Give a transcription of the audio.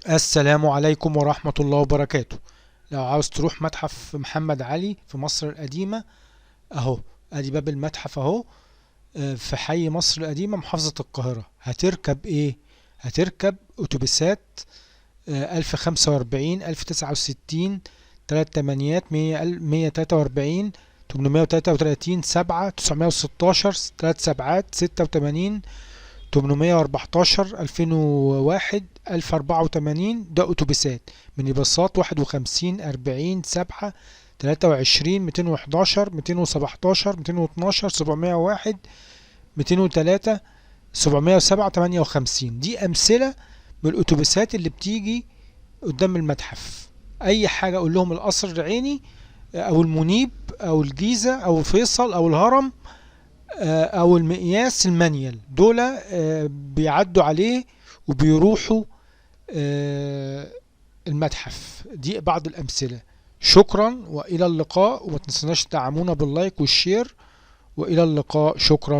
السلام عليكم ورحمة الله وبركاته. لو عاوز تروح متحف محمد علي في مصر القديمة، اهو ادي باب المتحف اهو، في حي مصر القديمة محافظة القاهرة. هتركب ايه؟ هتركب اتوبيسات 1045، 1069، تلات تمانيات، مية، 143، 833، 7، 916، تلات سبعات، 86، 814، 2001، 1084. ده أتوبيسات. ميني باصات 51، 40، 7، 23، 211، 217، 212، 701، 203، 707، 58. دي أمثلة من الأتوبيسات اللي بتيجي قدام المتحف. أي حاجة أقول لهم القصر العيني أو المنيب أو الجيزة أو فيصل أو الهرم او المقياس المانيال، دول بيعدوا عليه وبيروحوا المتحف. دي بعض الامثله. شكرا والى اللقاء، وما تنسوناش تدعمونا بال like وال share، والى اللقاء. شكرا.